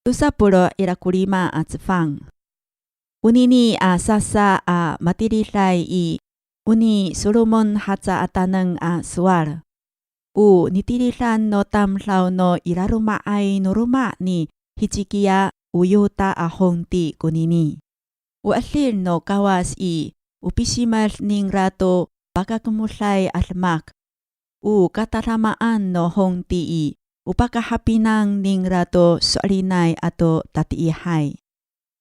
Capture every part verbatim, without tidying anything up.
Tosa polo' ira ko lima a cefang. Onini a sasa a matiliday i, o ni Solomon haca a taneng a sowal. O nitilidan no tamdaw no i laloma'ay no loma' ni Hicikiya o Yuta a hongti konini. O 'edil no Kawas i, o pisimed ningra to pakakemoday a demak. O katadamaan no hongti i, o pakahapinang ningra to so'elinay ato tatiihay.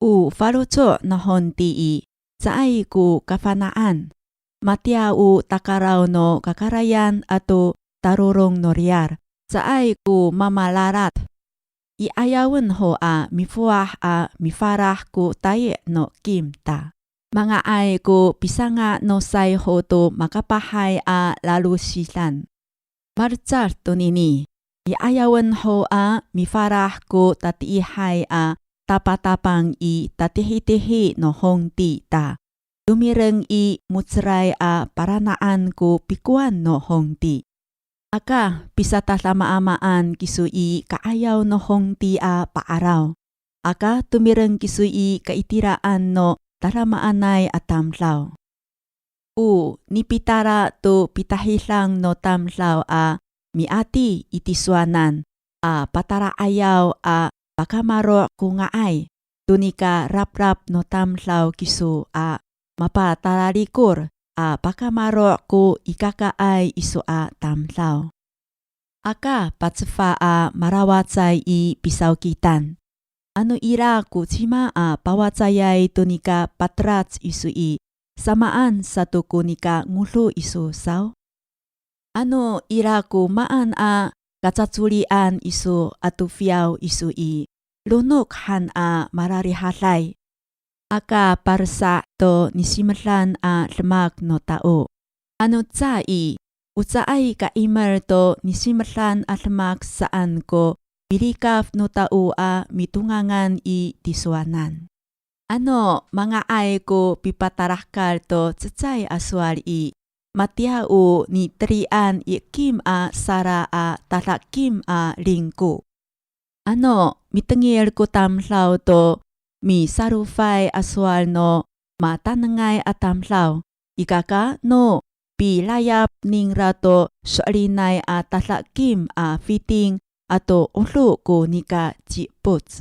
O faloco' no hongti i, caay ko kafana'an. Matiya o takaraw no kakarayan ato tarorong no riyar, caay ko mamalalat. I 'ayawen ho a mifowah a mifalah ko tayi' no kim ta. Manga'ay ko pisanga' no say ho to makapahay a lalosidan. Malecad tonini, i 'ayawen ho a mifalah ko tatiihay a tapatapang i tatihitihi no hongti ta, tomireng i mo^celay a parana'an ko pikowan no hongti. Aka pisatadamaamaan kiso i ka'ayaw no hongti a pa'araw. Aka tomireng kiso i kaitiraan no tadamaanay a tamdaw. O nipitala to pitahidang no tamdaw a miati i tisowanan a patala'ayaw a pakamaro' ko nga'ay to nika raprap no tamdaw kiso a mapatalalikor a pakamaro' ko ikakaay iso a tamdaw. Aka pacefa a malawacay i pisawkitan. Ano ira ko cima a pawacayay to nika patelac iso i, samaan sato ko nika ngodo iso saw? Ano ira ko maan a kacacolian iso ato fiyaw iso i, lonok han a malarihaday. Aka palesa' to nisimedan a demak no tao. Ano ca i, o caay ka 'imel to nisimedan a demak saan ko pilikaf no tao a mitongangan i tisowanan. Ano manga'ay ko pipatalahekal to cecay a sowal i, matiya o nitelian i kim a sala a tada kim a lingko. Ano mitengil ko tamdaw to misalofay a sowal no matanengay a tamdaw, ikaka no pilayap ningra to so'elinay a tada kim a fiting ato 'odo ko nika ci'epoc.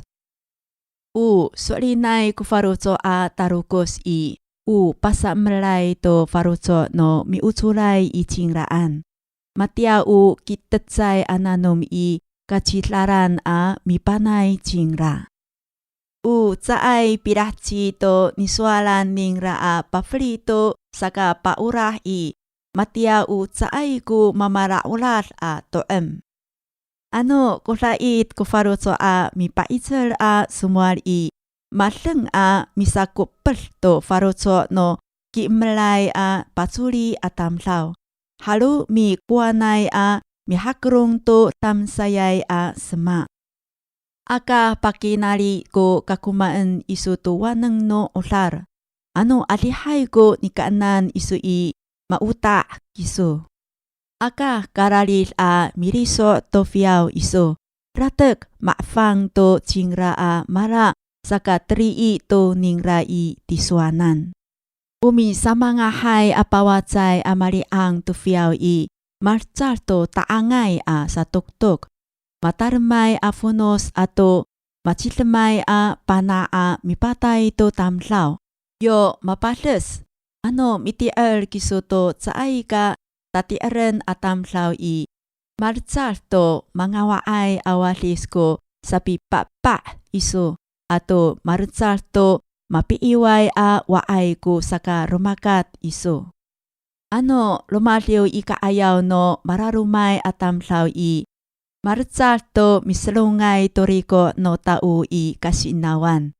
O so'elinay ko faloco' a tarokos i, o pasamelay to faloco' no miocoray i cingraan. Matiya o kitecay a nanom i kacidalan a mipanay cingra. O caay pilaheci to nisowalan ningra a pafeli to sakapaolah i, matiya o caay ko mamala'orad a to'em. Ano kodait ko faloco' a mipa'icel a somowal i, madeng a misakoped to faloco' no ki'emelay a pacoli a tamdaw. Halo mikowanay a mihakelong to tamsayay a sema. Aka pakinali ko kakomaen iso to waneng no 'odal. Ano adihay ko nikaenan iso i, maota' kiso. Aka kararid a miliso' to fiyaw iso, ratek ma'efang to cingra a mala sakaterii to ningra i tisowanan. O misamangahay a pawacay a mali'ang to fiyaw i, malecad to ta'angay a satoktok, mataremay a fonos ato macidemay a pana' a mipatay to tamdaw. Yo mapades, ano miti'er kiso to caay ka tati'eren a tamdaw i, malecad to mangawa'ay a wadis ko sapipa'pa' iso, ato malecad to mapi'iway a wa'ay ko sakaromakat iso. Ano romadiw i ka'ayaw no mararomay a tamdaw i, malecad to miselongay to riko' no tao i kasi'enawan.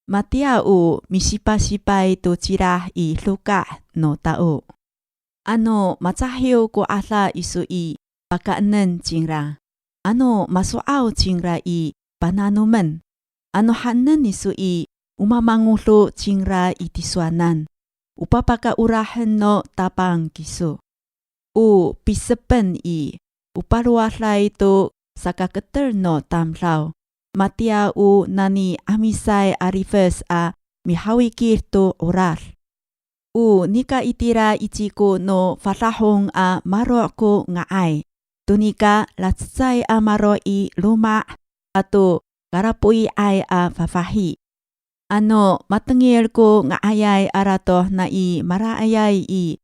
Matiya o misipasipay to cilah i doka' no tao. Ano macahiw ko 'ada iso i, pakaenen cingra. Ano maso'aw cingra i, pananomen. Ano haenen iso i, o mamangodo cingra i tisowanan, o papakaolahen no Tapang kiso. O pisepen i, o palowaday to sakaketer no tamdaw, matiya o nani 'amisay a rifes a mihawikid to 'orad. O nika itira i ciko no fadahong a maro' ko nga'ay, to nika lacecay a maro' i loma' ato kalapoi'ay a fafahi. Ano matengil ko nga'ayay a ratoh nai maraayay i,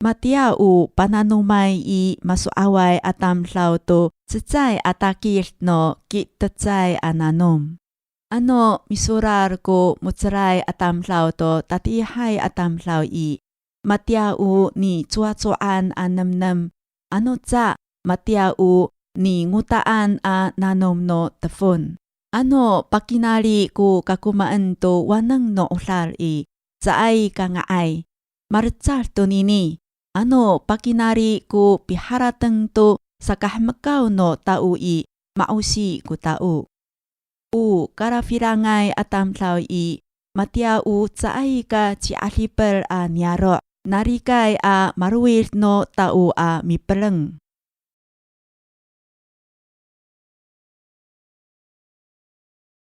matiya o pananomay i maso'away a tamdaw to cecay a takid no ki'etecay a nanom. Ano misorar ko mo^celay a tamdaw to tatiihay a tamdaw i, matiya o nicowacowan a nemnem, ano ca matiya o ningotaan a nanom no tefon. Ano pakinali ko kakomaen to waneng no 'odal i, caay ka nga'ay, malecad tonini. Ano pakinali ko piharateng to sakahemekaw no tao i, ma'osi ko tao. O kalafilangay a tamdaw i, matiya o caay ka ci'adipel a niyaro', narikay a malowid no tao a mipeleng.